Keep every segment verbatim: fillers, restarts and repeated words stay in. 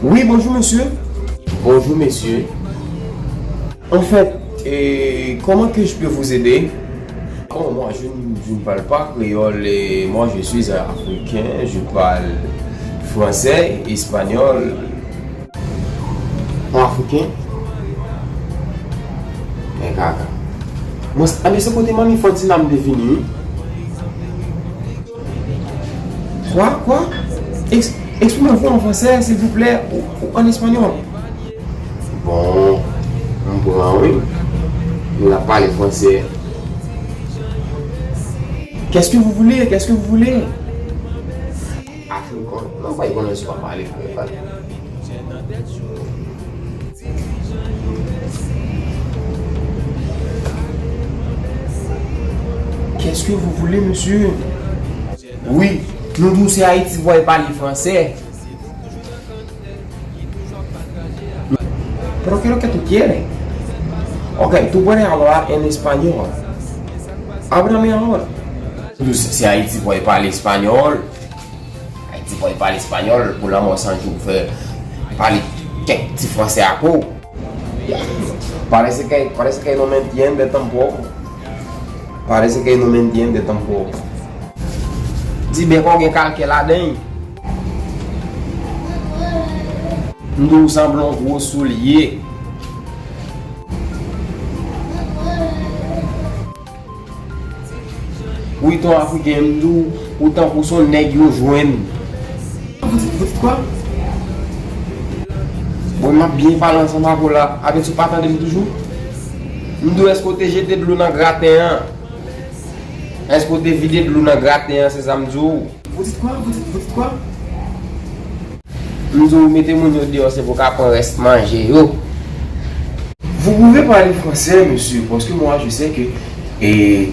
Oui, bonjour monsieur. Bonjour monsieur. En fait, et comment que je peux vous aider? Bon, moi, je ne, je ne parle pas créole et moi, je suis africain, je parle français, espagnol. Ou afriken? Men kaka. Mwen, anben, se kote manmi Fantina m te vini, wi. Quoi? Quoi? Ex-, exprimez-vous en français, s'il vous plaît, ou, ou en espagnol? Bon, m pran, wi. Nou la pale franse. Qu'est-ce que vous voulez? Qu'est-ce que vous voulez? Afriken, non, pa konnen si pa pale kreyòl. Qu'est-ce que vous voulez, monsieur? Wi, nou di w se Ayiti pou w al pale franse. Pero qué es lo que tú quieres? Ok, tú puedes hablar en español. Háblame ahora. Nou di w se Ayiti pou w al pale espanyòl. Ayiti pou w al pale espanyòl, pou lanmò san jou fè pale kèk ti franse ak ou. Parece que, parece que no me entiende tampoco. Parece que no me entiende tampoco. Di byen kon gen kalkè ladan l. M di w sanble yon gwo soulye. Wi, ton afriken, m di w, ou tankou se yon nèg yo jwenn. Vous dites, vous dites quoi? Bon, m ap byen pale ansanm ak ou la. Apre tou, pa tande m toujou? M di w, èske w te jete dlo nan graten an? Èske w te vide dlo nan graten an, se sa m di w? Vous dites quoi? Vous dites, vous dites quoi? M di w, mete moun yo deyò, se pou w ka pran rès manje yo. Vous pouvez parler français, monsieur, parce que moi, je sais que, eh,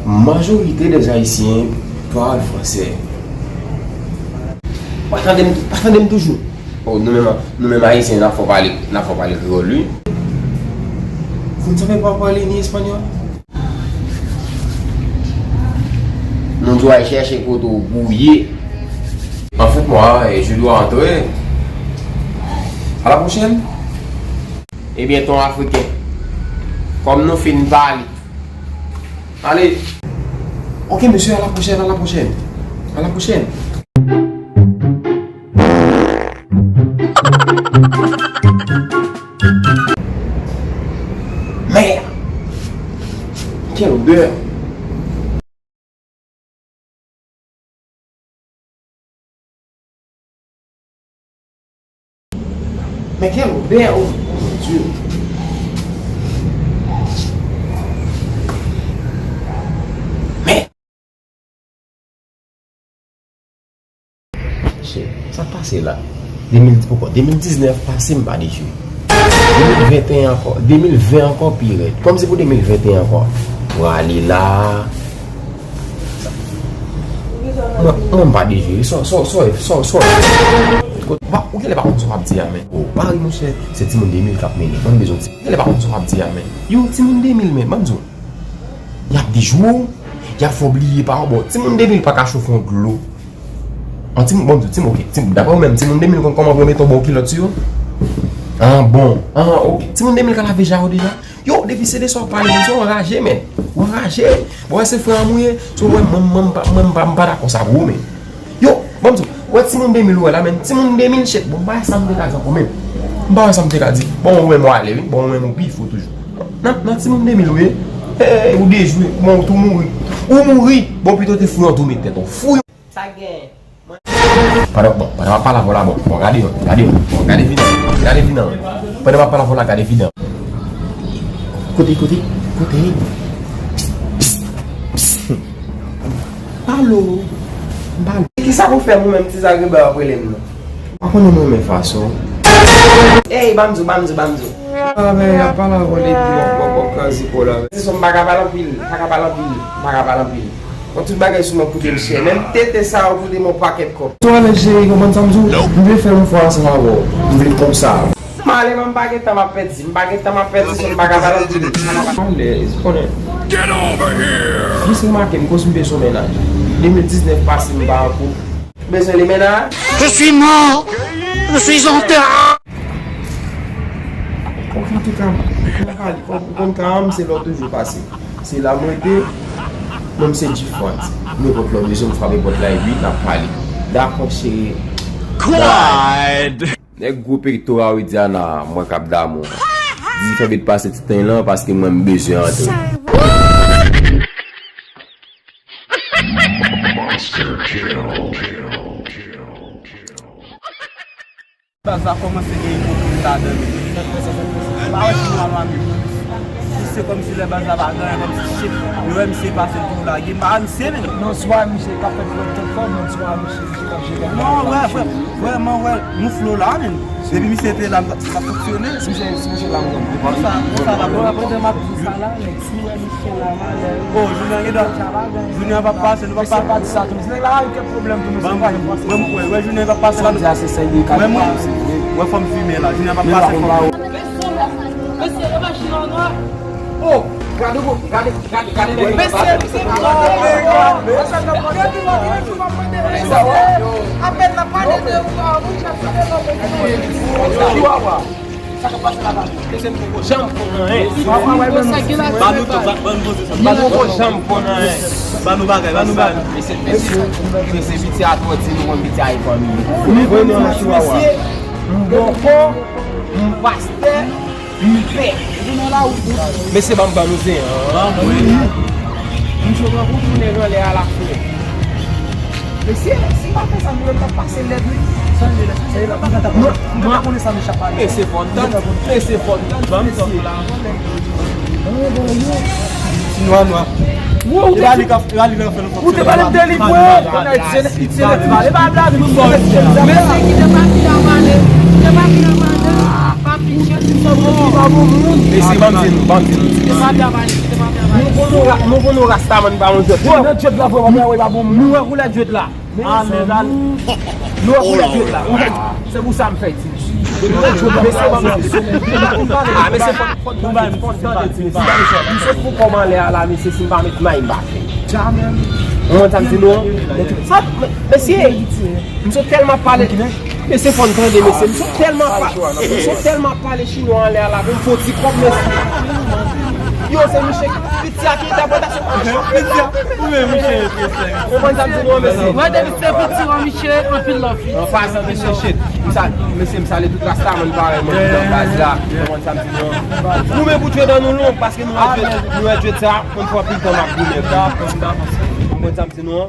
majorité des Haïtiens parlent français. Pa tande m, pa tande m toujou. Oh, nou menm, nou menm Ayisyen, n ap fò pale, n ap fò pale kreyòl, wi. Vous ne savez pas parler ni espagnol? Nou dwe al chèche kote w gouye. En fait, moi, eh, je dois entrer. À la prochaine. Ebyen, ton afriken, kòm nou fin pale. Allez. Ok, monsieur, à la prochaine, à la prochaine. À la prochaine. Merde! Quelle odeur! Mais quelle odeur! Oh mon Dieu! Merde! Shit, sa k pase la? De mil, poko, de mil diznèf pase, m pa dejwe. De mil venteyen ankò, de mil ven ankò pi rèd. Kòmsi pou de mil venteyen ankò. Prale la. Mwen, mwen m pa dejwe. Sò, sò, sò, sò, sò. Ou pa, ou genlè pa konn sa w ap di a, men. O, pa ri, monchè. Se timoun de mil k ap mennen. Mwen m bezwen ti. Ou genlè pa konn sa w ap di a, men. Yo, timoun de mil, men. Ban m di w. Y ap dejwe w, y ap fè w bliye pawòl. Bon, timoun de mil pa ka chofe yon dlo. An timoun, bon, timoun, ok, timoun, daprè w menm, timoun de mil konn kòman pou yo mete yon bon kilòt sou yo? An bon, an, ok. Timoun de mil ka lave ja yo deja? Yo, depi se de sa w ap pale, men, se yon anraje, men. Ou anraje. Bon, wè se frè an m ou ye, so, wè, mwen, mwen, m pa, mwen, m pa, m pa dakò sa pou ou, men. Yo, ban m di w, wè timoun de mil ou wè la, men, timoun de mil, shit, bon, m pa wè sa m te ka di ankò, men. M pa wè sa m te ka di. Bon, ou menm w ale, wi. Bon, ou menm ou pi fou toujou. Nan, nan timoun de mil ou ye. Hey, ou dejwe. Bon, ou tou mouri. Ou mouri. Bon, pito te fou yon tou met tèt ou. Fou yon. Sa gen. Pandan, bon, pandan m ap pale avè w la, bon, bon, gade yon, gade yon, bon, gade vidan, gade vidan. Pandan m ap pale avè w la, gade vidan. Kote, kote, kote? Palo, palo. Kisa pou fè mwen menm ti zagreba ap rele m nan? Pa konnen mwen renmen fason. Ey, ban m di w, ban m di w, ban m di w. A, men, y ap pale avè w, epi w ap, w ap, w ap kraze kò w la. Se sou m pa ka pale anpil, pa ka pale anpil, pa ka pale anpil. Bon, tout bagay sou mwen koute m chè. Menm tete sa yo koute m yon pakèt kòb. Sou alèz cheri, konprann sa m di w? M vle fè yon fwa ansanm avè w. M vle konsa. M ale, men m pa gen tan m ap pèdi. M pa gen tan m ap pèdi, so m pa ka pale anpil. Alèz, konnen. Jis remake m, koz m bezwen mennaj. De mil diznèf pase, m pa an koup. Bezwen li mennaj? Je suis mort. Je suis en terre. Ok, antouka, ou konn ka a m, se lè w toujou pase. Se la m rete, non m se G-Fort. Nenpòt lè w bezwen m, frape pòt la epi n ap pale. Dakò, cheri. Bye. Nèg gwo pektora Widiana, mwen k ap damou. Di fè bit pase ti tany lan paske mwen m bezwen antre. Baz la kòmanse gen ipokrit ladan l. M pa wè si nou ap ap ipokrit. Se kòmsi lè baz la pa gen anyen, kòmsi shit, yo wè misye pase l toujou lage. M pa wè misye, men. Non, swa misye k ap fè pwòp tèt fò, men swa misye, misye k ap jere. Non, wè, wè, vrèman, wè, nou flow la, men. Depi misye te la, sa fonksyone. Si misye, si misye la, mwen konn. Konsa, konsa la, bon, aprè de m ap di sa la, men. Oh, jounen an gen dwa. Jounen an p ap pase, nou p ap pase. Mesye pa di sa tou. Nèg la gen kèk pwoblèm tou, mesye pa gen pwoblèm. Mwen, mwen, mwen, jounen an p ap pase la. Sa m di a se serye, ka di pa se vre. Wè fò m fimen la, jounen an p ap pase fò m. Mesye, mesye, yo machine an nwa. Oh, gade, gade, gade, gade, gade. Mesye, mesye, apèn n ap pale de ou, a, ou jan se de lòt. Chihuahua. Sa k ap pase la, pa nou? Mesye, nou poko janm konn anyen. Ba nou tout, ba, ba nou poze sa. Nou poko janm konn anyen. Ba nou bagay, ba nou bagay. Mesye, mesye, mesye, piti a twò di nou konn piti a e fanmi. Mwen, mwen, mesye, m bòkò, m pastè, m pè. Mesye, ban m ba nou zen. Ban mwen. M sot rankontre nèg anlè a la frè. Mesye, si m pa fè sa, nou menm n ap pase lèd, wi. Sa l ye la, sa l ye la, pa gata, mwen, mwen pa konnen sa, mesye ap pale. Mesye fò n tann, mesye fò n tann, ban m tann la. Ti nwa nwa. Ou te di, ou te pale m delivre. Mesye kite papi a pale, kite papi a pale. Papi, chèf, ti nwa nwa. Mesye, ban m di nou, ban m di nou. Kite papi a pale, kite papi a pale. Nou konnen w ra-, nou konnen w rastaman pa yon jwèt. Ou nan jwèt la, vrèman, mwen wè pa bon moun. Nou wè koulè jwèt la. Alèz, alèz. Nou wè koulè jwèt la. Se pou sa m fè di. Mesye, ban m di. Ah, mesye, fò, fò, fò, fò, fò, m sot pou kòm anlè a la, mesye, si m pa met may, m pa fè. Ou konn sa m di nou an? Sa, mesye, m sot tèlman pale. Mesye, fò n tande, mesye. M sot tèlman pa-, m sot tèlman pale chinwa anlè a la pou m fè yon ti kòb, mesye. Yo, se misye, piti a ki entèpretasyon pa chòf, piti a. Ou menm, misye, mesye. Ou konprann sa m di nou an, mesye? Wè, depi se piti an, misye, anpil love. An pasan, mesye, shit. M sa-, mesye, m salye tout rastaman parèy mwen ki nan baz la. Ou konprann sa m di nou an? Nou menm pou djed an nou long, paske nou wè djed, nou wè djed sa, konn fè anpil tan n ap goumen. Ou konprann sa m di nou an?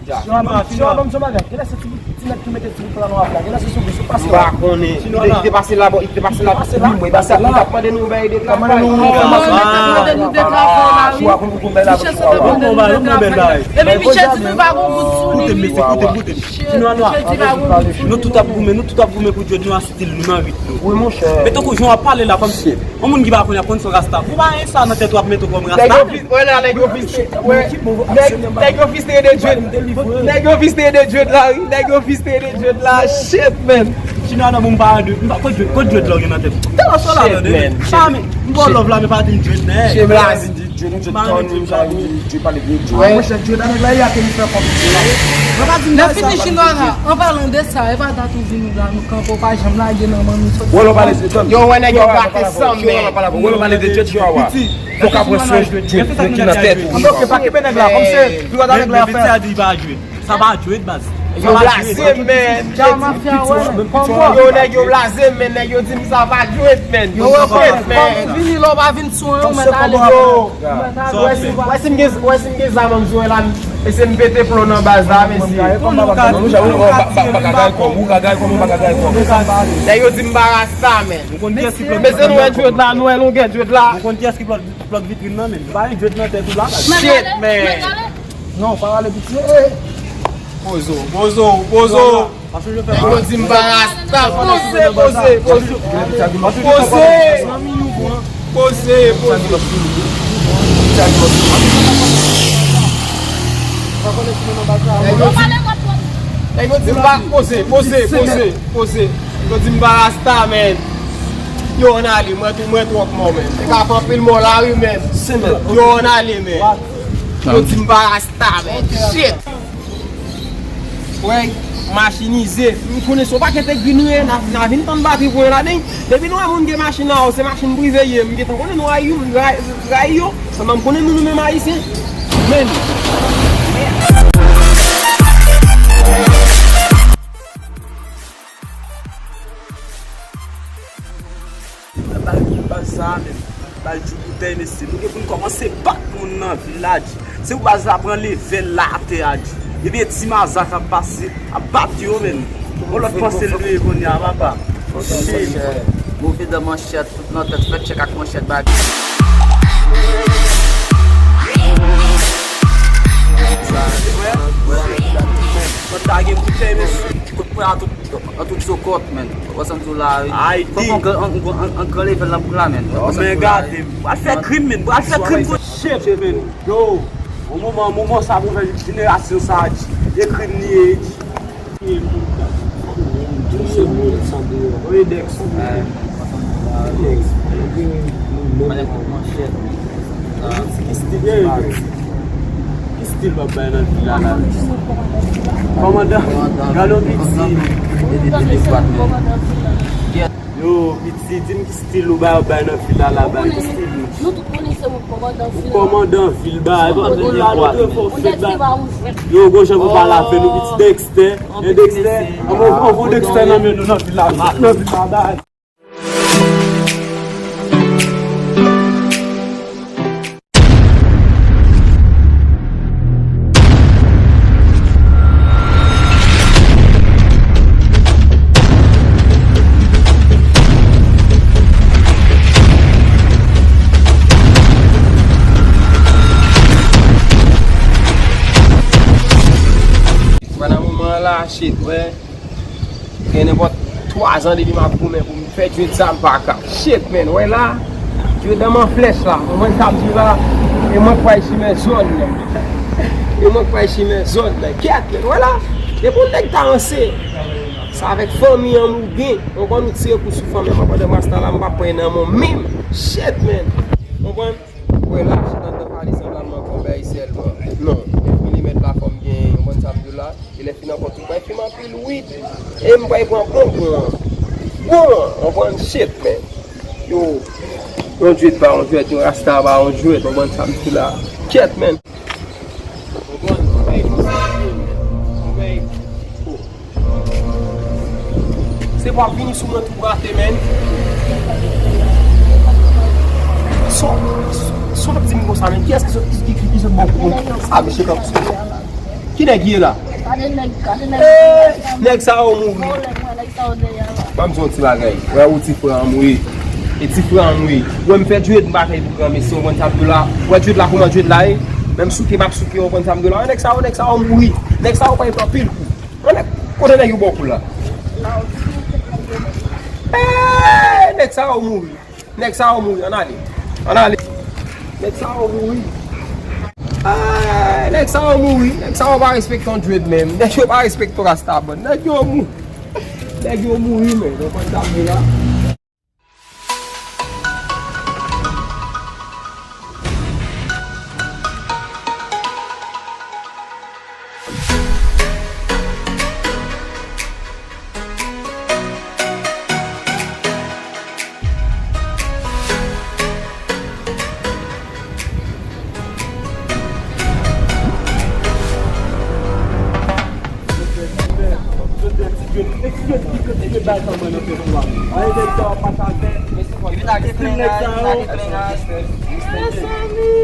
Siwa, ban m, siwa, ban m di yon bagay. Genlè se ti, ti nèg ki mete ti bout pla nwa a pla. Genlè se sou, sou pase la. M pa konnen. Li te, li te pase la, bon, li te pase la. Wi, mwen, pase la. Li t ap mande nou bay de travay. Li t ap mande nou bay de travay. Siwa, konn, konn bay la. Epi Michel di nou pa gon goud sou li. Koute m, mesye, koute m, koute m. Chinwa nwa. Michel di pa gon goud sou li. Nou tout ap goumen, nou tout ap goumen pou djed nou a stil nou nan rit nou. Wi, monchè. Men tankou jan w ap pale la, kòmsi yon moun ki pa konnen ap konn se yon rasta. Ou pa gen sa nan tèt ou ap mete w kòm rasta. Nèg yo fi-, wè la, nèg yo fistre, wè, nèg, nèg yo fistre de djed. Nèg yo fistre de djed la, wi. Nèg yo fistre de djed la. Shit, man. Chinwa nwa, bon, m pa de, m pa, kot djed, kot djed la w gen nan tèt ou? Tèlman sa la, tande. Pa men, m ba w love la, men pa di m djed, nèg. Shit, man. Djed, nou djed tann, nou djed pale de djed. Mwen, chèf djed, nèg la, y a ke nou fè kòm. Lè fini, Chinwa la, an palan de sa, e pa dat ou vin la, nou kanpe, ou pa janm lage nan men nou sot. Wè, lè w pale de djed. Yo, wè, nèg yo gate san men. Wè, lè w pale de djed, Chihuahua. Fòk apre se djed, djed ki nan tèt ou. Ok, pa kenbe nèg la, kòm se, pi wè nèg la fè. Sa pa djed, baz. Yo blaze, man. Yo, nèg yo blaze, man. Nèg yo di m sa pa djed, man. Yo, wè, kòman vini la, w pa vin sou yo, mèt ale. Yo. Wè si, wè si m gen, wè si m gen zam an m sou la, mesye, m pete plon nan baz la, mesye. Ou ka gay kòm, ou ka gay kòm, ou pa ka gay kòm. Nèg yo di m pa rasta, man. Mesye, nou wè djed la, nou wè longè djed la. Ou konn kiyès ki plòt, plòt vitrin nan, men. Ou pa gen djed nan tèt ou la. Shit, man. Non, pa rale piti. Pozo, pozo, pozo. Nèg yo di m pa rasta. Poze, poze, poze. Poze. Poze, poze. Nèg yo di, nèg yo di m pa, poze, poze, poze, poze. Yo di m pa rasta, man. Yo, ann ale, mwen tou, mwen twòp mò, man. Te ka fè anpil mò la, wi, man. Yo, ann ale, man. Yo di m pa rasta, man. Shit. Wè, machinize. M konnen se yon pakèt egri nou ye, n a, n a vin tann batri pou yo ladan. Depi nou wè moun gen machin nan, se machin prive ye. M gentan konnen nou rayi, rayi, rayi yo. Sèlman m konnen nou, nou menm Ayisyen. Men. Bal ki baz sa a menm. Bal di boutèy, mesye. Nou gen pou n kòmanse bat moun nan vil la, di. Se pou baz la pran levèl la atè a, di. Ebyen, ti maza k ap pase, ap bat yo, menm. Yon lòt panse l dwe kounye a, papa. Shit. Move dan manchèt, tout nan tèt, fè tchèk ak manchèt, bagay. Kòt la gen boutèy, mesye. Kot pran an tout, an tout sou kòt, menn. Ou konprann sa m di w la, wi. Ay, fòk di. Yon gran, yon, yon, yon, yon gran levèl nan bouk la, menn. Ou konprann sa m di w la, wi. Al fè krim, menn. Al fè krim pou shit, menn. Yo, yon moman, moman sa pou fè jenerasyon sa a di. E krim li ye, di. Wi, Dex. Dex. Ki stil, ki stil w ap bay nan vil la la? Kòmandan, gade yon piti. Yo, piti, di m ki stil ou bay, w ap bay nan vil la la, bay ki stil ou? Nou tout konnen se mwen kòmandan vil la. Ou kòmandan vil, bay. Bon, tout la nou dwe fè w fèt, bay. Yo, gon jan pou pale avè nou, piti Dexter. E Dexter, anvo, anvo Dexter nan men nou nan vil la, nan vil la, bay. Wè nan moman an la, shit, wè. Gen nenpòt twa zan depi m ap goumen pou m fè dread sa, m pa ka. Shit, man, wè la. Dread an man flèch la. Ou konprann sa m di la? E mwen k pral chimè zòn nan. E mwen k pral chimè zòn nan. Kèt, man, wè la. Depi yon nèg ta ranse, se avèk fanmi an ou gen. Ou konprann, ou tire kou sou fanmi an, m ap pran rasta la, m p ap pran nan men w menm. Shit, man. Ou konprann? Wè la, chita anndan pale sanblabman kòbèy sèlman. Non, nèf milimèt la fò m gen, ou konprann sa m di w la? E lè fin ankò tou, m pral fim anpil, wi. E m pral pran bon gon an. Bon an, ou konprann shit, man. Yo, yon jwèt pa yon jwèt, yon rasta pa yon jwèt, ou konprann sa m di w la? Kèt, man. Ou konprann? Ou konprann? Se pou ap vini sou mwen tou rate, man. Sa, sa w ap di m konsa, man? Kiyès ki sot, ki, ki, ki sot bò kou? Sa, mesye, kanpe sou mwen. Ki nèg ye la? Gade nèg, gade nèg. Eh, nèg sa yo mouri. Ban m di w yon ti bagay. Wè ou ti frè an mouri. E ti frè an mouri. Wè m fè dread, m pa fè pou granmesi, w konn sa m di w la. Wè dread la, kouman dread la ye? Menm souke, m ap souke, w konn sa m di w la. Wè nèg sa yo, nèg sa yo mouri. Nèg sa yo pran anpil kou. Ann, kote nèg yo bò kou la? Hey, nèg sa yo mouri. Nèg sa yo mouri. Ann ale. Ann ale. Nèg sa yo mouri. Hey, nèg sa yo mouri. Nèg sa yo pa respekte yon dread menm. Nèg yo pa respekte yon rasta, bann. Nèg yo mouri. Nèg yo mouri, men. Yo konn sa m di la.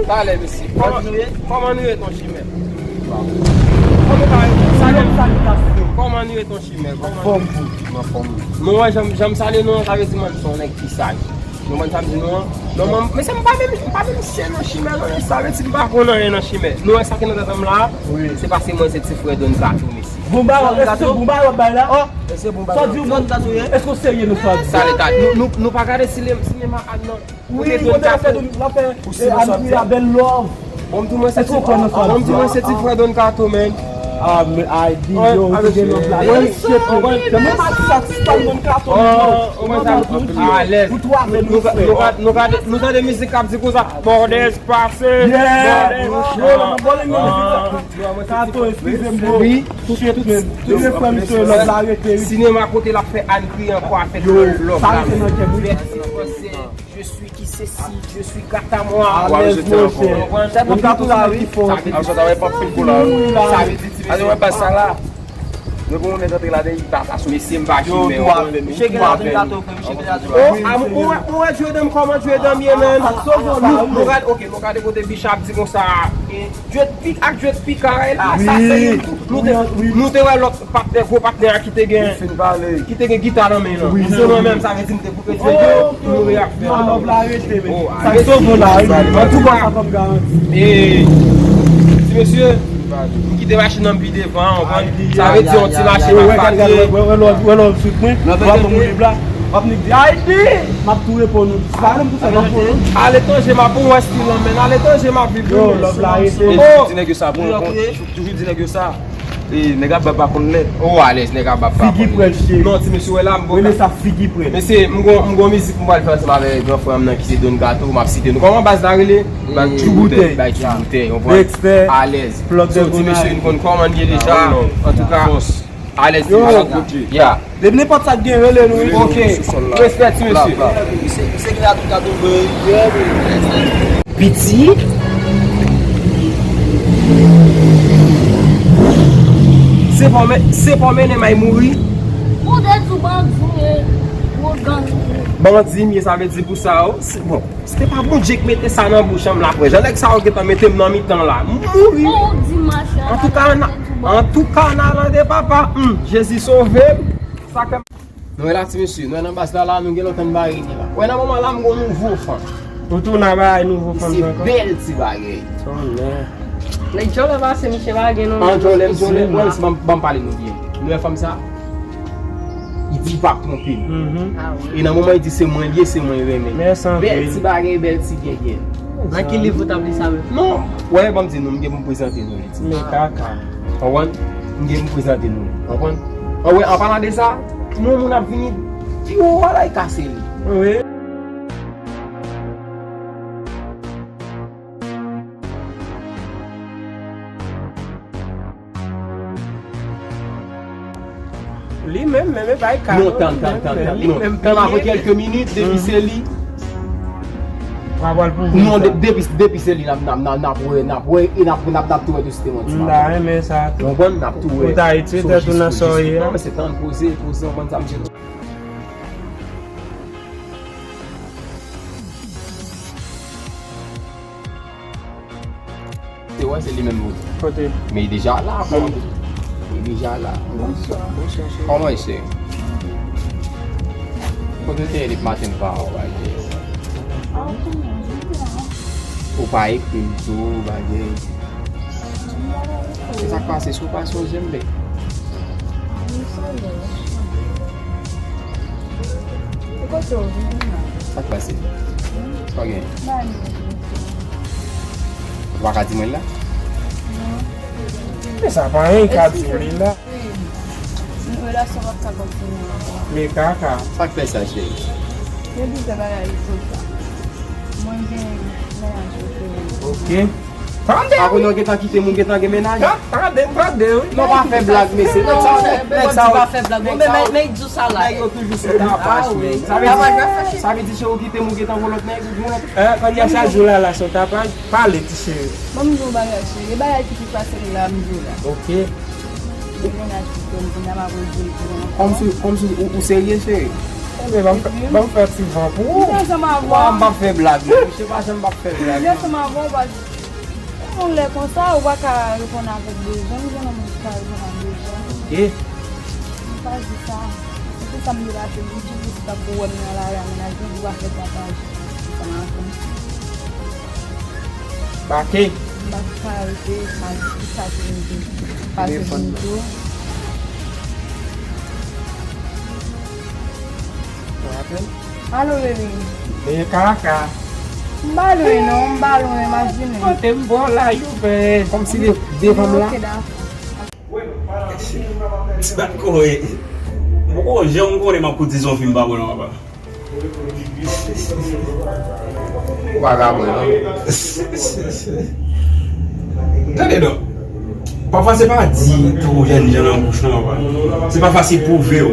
Talè, mesye. Kòman nou ye? Kòman nou ye, ton chimè? Kòman nou ye, ton chimè? Kòman nou ye? Nou wè jan, jan m salye nou an, sa vle di mwen se yon nèg ki saj. Nou konprann sa m di nou an? Non, mwen, mesye, m pa menm, m pa menm sè nan chimè, non, men sa vle di m pa konn anyen nan chimè. Nou wè sa ki nan tèt an m la? Wi. Se paske mwen se ti frè Don Kato, mesye. Bon bagay, èske se bon bagay w ap bay la? Oh! Èske se bon bagay? Sa w di, Don Kato ye? Èske w serye nan sa w di? Sa leta, nou, nou, nou pa gade sine-, sinema ak nan. Wi, kote l ap fè, l ap fè, eh, Ann Priya, bèl love. Bon, m di mwen se ti, bon, m di mwen se ti frè Don Kato, man. Ah, men ay di yo, ou te gen lòt la. Mwen, mwen, mwen, mwen, mwen, sa, sa, sa, mwen, katon, mwen, mwen, alèz. Pou twa mil, nou ka, nou ka, nou ka, nou tande mizik k ap di konsa, Bòdèz pase, Bòdèz. Katon, eskize m, bro. Wi. Tout frè m, tout frè m, lòt la rete, wi. Sinema kote l ap fè Ann kriye ankò a fèt nan lòt la. Sa rete nan kè m, wi. Je suis qui ceci, je suis Gatamwa. Alèz, monchè. Ou ka tou la, wi. Sa vle di, sa vle di, sa vle di, ti mesye. Alè, wè, bas sa la. Mwen, pou mwen mèt antre ladan, li pa fason. Mesye, m pa fimen, ou konnen. Misye gen ladan gato, frè, misye gen ladan. Oh, a, ou wè, ou wè Dye dan m, kòman Dye dan m ye, menm? Nou, nou gade, ok, nou gade kote Bicha ap di konsa. Djwèt pik ak djwèt pik a la, sa se youn tou. Nou te, nou te wè lòt patnè, gwo patnè a ki te gen, ki te gen gita nan men l lan. Se mwen menm, sa vle di m te koupe djwèt yo, pou nou reakte. Sa k sove w la, wi. Antouka, sa kòm garanti. E, ti mesye, m kite machin nan pi devan, w konprann? Sa vle di yon ti machin pa pake. Wè lè w sou pwen, w ap nan moun liv la, w ap nik di, Ayiti! M ap tou reponn ou. Sa menm pou fè, m ap reponn ou. Aletranje, m ap bon wè stil lan, men aletranje, m ap viv. Yo, love la rete. Toujou di nèg yo sa, bon, bon, toujou di nèg yo sa. E, nèg a bab pa konn lè. Oh, alèz, nèg a bab pa konn lè. Figi prèl, cheri. Non, ti mesye, wè la, m bon. Rele sa figi prèl. Mesye, m gon, m gon mizik m pral fè ansanm avèk gran frè m nan ki se Don Gato, m ap site nou. Kòman baz la rele? Baz Ti Boutèy. Baz Ti Boutèy, w konprann? Dexter. Alèz. So, ti mesye, nou konn kòman n ye deja. Antouka, alèz, ti mesye. Ya. Depi nenpòt sa k gen, rele nou, wi. Ok. Respè, ti mesye. Misye, misye gen atouka tou vre. Piti. Se pa w men, se pa w mennen may mouri. Ou te di w bandi ye, ou gang ye. Bandi m ye, sa vle di pou sa, o. Se, bon, se te pa Bondye k mete sa nan bouch an m la, frè. Jan nèg sa yo gentan mete m nan mitan la. M mouri. Bon, ou di mache a. Antouka, an, antouka, an alan de papa, hmm, Jezi sove m. Sa k Nou wè la, ti mesye, nou wè nan baz la, la, nou gen lontan n pa rete la. Wè nan moman la, m gon nouvo fanm. Ou tounen a bay nouvo fanm sa ankò? Se bèl ti bagay. Tonnè. Nèg djòlè pase, misye pa gen non. An djòlè, m djòlè, wè, ban m, ban m pale nou byen. Nou wè fanm sa? Li di li p ap twonpe m. E nan moman li di se mwen li ye, se mwen li renmen. Bèl ti bagay, bèl ti gègèn. Nan ki liv ou t ap li sa menm? Non, wè, ban m di nou, m gen pou m prezante nou li. Men kaka. Konprann? M gen pou m prezante nou. Konprann? Anwè, an palan de sa, yon moun ap vini pi wo a la, li kase li. Wi. Li menm, menm e bay kado. Non, tann, tann, tann, tann. Non, tann apre kèlke minit, depi se li. Non, de-, depi, depi se li, n ap, n ap, n ap, n ap wè, n ap wè, e n ap, n ap, n ap tou wè tou si te manti. M ta renmen sa tou. Konprann? N ap tou wè. Ou ta retire tèt ou nan sa w ye a. Non, men se tann, poze, poze, konprann sa, misye. Se wè, se li menm wi. Kote? Men li deja la, kòman? Li deja la. Bonswa. Bonswa, cheri. Kòman e, cheri? Kote w te ye depi maten m pa wè w, bagay? Ou pa ekri m tou, bagay. Se sa k pase, si w pa sonje m, bèk. Ou kote w vin la? Sa k pase? Sa w gen? Ou pa ka di mwen l la? Non. Men sa pa anyen, ka di w li la. Wi. Relasyon p ap ka kontinye ankò. Men kaka. Sa k fè sa, cheri? Gen plizyè bagay konsa. Mwen gen mennaj mwen, cheri. Ok. Tande, wi. Akounye w gentan kite m, ou gentan gen mennaj? Tande, tande, wi. Non, pa fè blag, mesye. Nèg sa yo, nèg sa yo, men, men, men, di w sa la. Nèg yo toujou sou tapaj, men. Sa vle di, sa vle di, cheri, ou kite m, ou gentan gon lòt nèg, ou gon lòt. Eh, kònye a sa jou la, la, se yon tapaj? Pale, ti cheri. Ban m di w yon bagay, cheri. E bagay ki pi fasil la, m di w la. Ok. Gen mennaj ki fè m kounye a, m ap regle l pou ou. Kòmsi, kòmsi ou, ou serye, cheri? Enben, ban m fè, ban m fè ti van pou ou. M te ansanm avè w. M p ap fè blag, non. Mesye pa janm p ap fè blag, non. M te ansanm avè w, pa Yon lè konsa, ou pa ka reponn avèk de zanmi, gen yon moun ki ka reponn ak de zanmi. Ok. M pa di sa. Se pou sa m te lage m, m toujou stop pou wè m nan lari a, mennaj mwen di w pa fè tapaj. Se sa m aprann. Bake. M pa ka rete, m pa di sa ki vin tou. Pase vin tou. Ou rapèl? Alo, baby. Men kaka. M pa lwen non, m pa lwen, imajine. Kote m bò la, you bad. Kòmsi de-, devan m la. Ok, dakò. Ti bat kò e. M poko janm konnen m ap kotize yon fi m pa bon non, papa. Ou pa ka bon non. Tande non. Pafwa se pa di twò jènjan nan bouch non, papa. Se pafwa se pwouve w.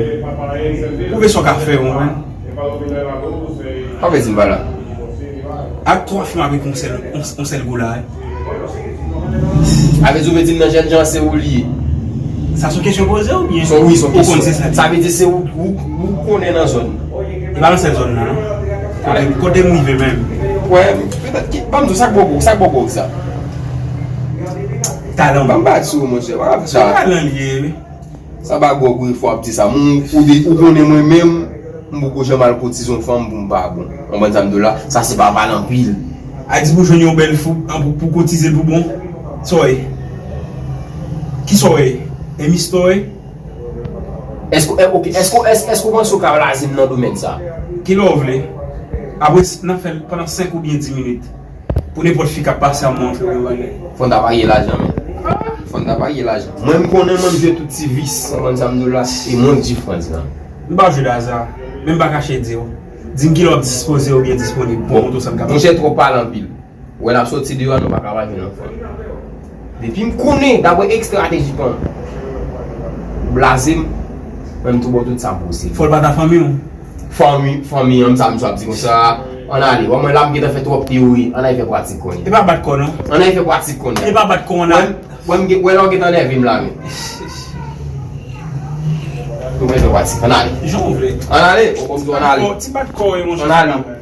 Pwouve sa w ka fè, w konprann? Sa vle di m pa la. Ak twa fi m ap ret yon sèl, yon, yon sèl gola, wi. Sa vle di w vle di m nan jènjan se ou li ye. Sa se yon kesyon poze oubyen? Son, wi, son kesyon. Ou konn se sa. Sa vle di se ou, ou, ou konnen nan zòn. E pa nan sèl zòn nan, non? Kote, kote m rive menm? Wè, petèt ki, ban m di w sa k bò gwo, sa k bò gwo sa. Talan. Ban m bat sou ou, monchè. Wap sa. Se talan li ye, wi. Sa pa gwòg wi fò ap di sa. Moun ou de, ou konnen mwen menm, m poko janm al kotize yon fanm pou m pa bon. Konprann sa m di w la? Sa se pa pale anpil. A di pou jwenn yon bèl fou, an pou, pou kotize pou bon. Sa w ye? Ki sa w ye? Enmistò w ye? Èske, eh, ok, èske, èske, èske w panse w ka blaze m nan domèn sa? Kilè w vle? Apre, n ap fè l pandan senk oubyen dis minit. Pou nenpòt fi k ap pase ap montre w yon bagay. Fò n ta parye lajan, men. Fò n ta parye lajan. Mwen, m konnen mwen, m jwe tout ti vis, w konprann sa m di w la, e mwen k di Frantz la. M pa jwe daza, men m pa kache di w. Di m kilè w ap dispoze oubyen disponib pou m montre w sa m kapab. Monchè, twòp pale anpil. Wè, l ap soti deyò, nou pa ka pa jwenn yon fanm. Depi m konnen, daprè estrateji pa m, ou blaze m, mwen, m tou ba w tout sa m posede. Fò l pa ta fanmi w? Fanmi, fanmi an, sa misye ap di konsa, ann ale. Wè mwen la m gentan fè twòp teyori, ann al fè pratik konnen. E pa bat kò non. Ann al fè pratik konnen. E pa bat kò non. Wè m, wè m gen, wè la w gentan nève m la men. Nou pral fè pratik, ann ale. Jan w vle. Ann ale, ou konn di ann ale. Ti bat kò, ti bat kò, monchè. Ann ale.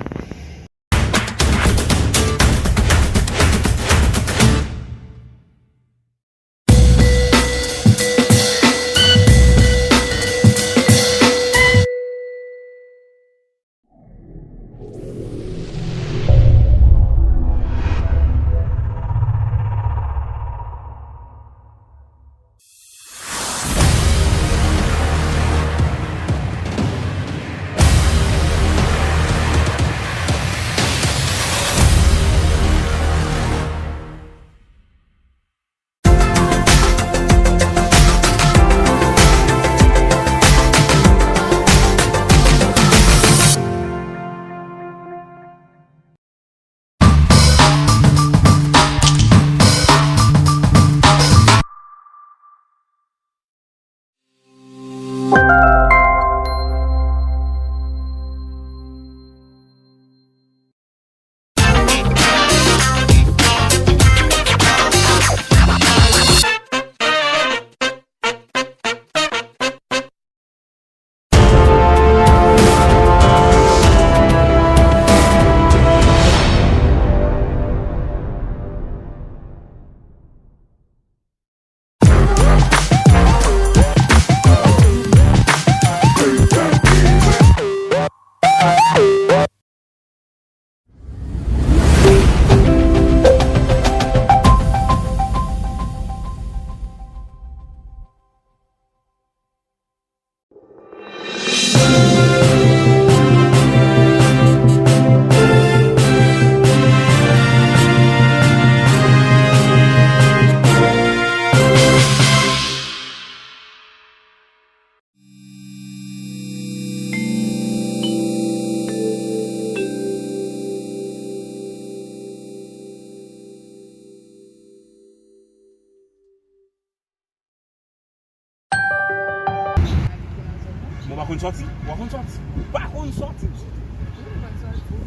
Bon, w pa konn sòti? W pa konn sòti? Ou pa konn sòti, m sòti. Wi, m konn sòti.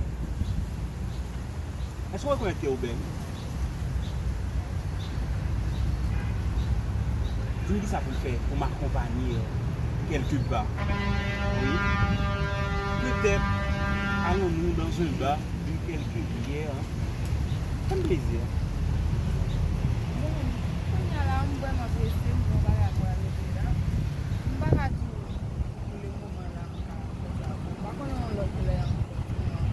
Èske w rekonèt ke w bèl? Di m kisa pou m fè pou m akonpanye w kèlke pa. Wi. Petèt, allons-nous dans un bar, bwè kèlke byè, hein. Fè m plezi, hein. Bon, kounye a la, m vrèman prese, m gen yon bagay pou al regle la. M pa ka di w pou le moman la, m ka fè sa pou ou. M pa konnen yon lòt lè, yon lòt moman.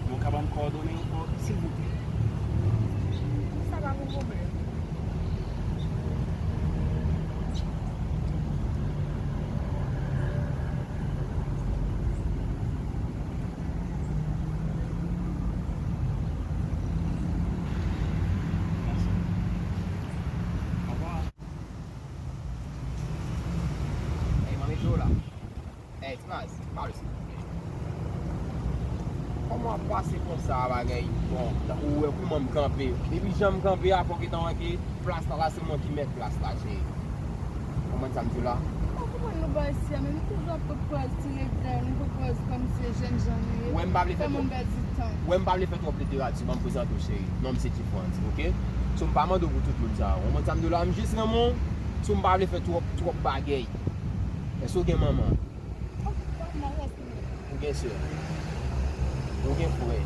Bon, w ka ban m kowòdone w, silvouplè? Sa pa gen pwoblèm. Mèsi. Au revoir. Plas, pale silvouplè. Kòman w ap pase konsa bagay? Bon, tankou ou wè kouman m kanpe. Depi jan m kanpe a, fòk gentan wè ke plas la, la se mwen ki mèt plas la, cheri. Konprann sa m di w la? Ou konprann nou pa isi a, men nou toujou ap pran pòz ti regre, nou pran pòz kòmsi se jèn jan nou ye. Wè m pa vle fè twòp. Fè moun pèdi tan. Wè m pa vle fè twòp literati, ban m prezante w, cheri. Non m se Difrans, oke? So m pa mande w pou tout moun sa yo. Konprann sa m di w la? M jis renmen w, so m pa vle fè twòp, twòp bagay. Èske w gen manman? Ou gen sè. Ou gen frè.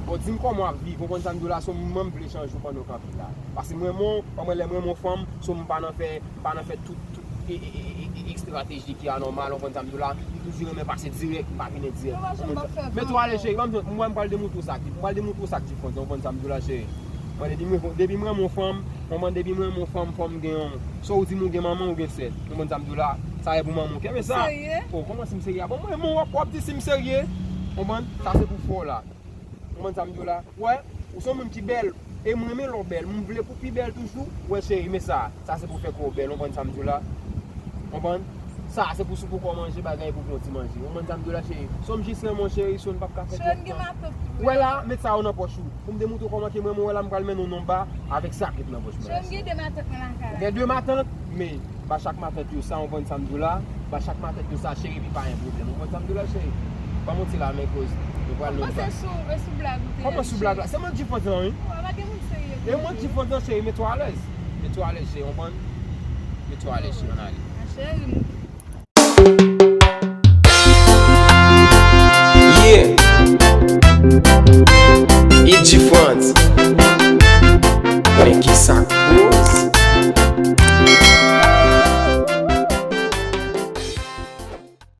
Bon, di m kòman w ap viv. Ou konprann sa m di w la, so mwen m vle chanje w pandan w kanpe la. Paske mwen, mwen, mwen lè mwen, mwen fanm, so m pa nan fè, m pa nan fè tout, tout e, e, e, e, e, estrateji ki anòmal, ou konprann sa m di w la. M toujou renmen pase dirèk, m pa vin endirèk. Mete w alèz, cheri, ban m di w, mwen m pral demontre w sa ki, m pral demontre w sa ki diferan, ou konprann sa m di w la, cheri. Mwen, depi mwen, depi mwen, mwen fanm, Konprann, depi m renmen yon fanm, fò m gen yon. Sa w di m ou gen manman, ou gen sè. Konprann sa m di w la? Sa e pou manman w. Kenbe sa. Serye? O, kòman si m serye? Bon, mwen, mwen, w ap, w ap di si m serye. Konprann? Sa se pou fè w la. Konprann sa m di w la? Wè, ou se yon moun ki bèl. E m renmen lè w bèl. M vle pou pi bèl toujou. Wè, cheri, men sa. Sa se pou fè kò w bèl. Konprann sa m di w la? Konprann? Sa, se pou sou pou kò manje, bagay pou pran ti manje. Ou konprann sa m di w la, cheri? So m jis renmen w, cheri, so n p ap ka fè twòp tan. Cheri, m gen matant tou. Wè la, met sa yo nan pòch ou. Pou m demontre w kòman ke mwen, mwen wè la, m pral mennen w nan ba avèk sa ki nan pòch mwen la. Cheri, m gen de matant mwen lakay la. Ou gen de matant, men ba chak matant yo sa, ou konprann sa m di w la? Ba chak matant yo sa, cheri, epi pa gen pwoblèm. Ou konprann sa m di w la, cheri? Ban m yon ti la, men koz. Nou pral nan ba. Mwen panse sou, e sou blag ou te ye. Kòman sou blag la? Se mwen ki fè w di an, wi. Wè, pa gen moun serye. E mwen ki fè w di an, cheri, met w alèz. Met w alèz, cheri, ou konprann? Met w alèz, cheri, ann ale.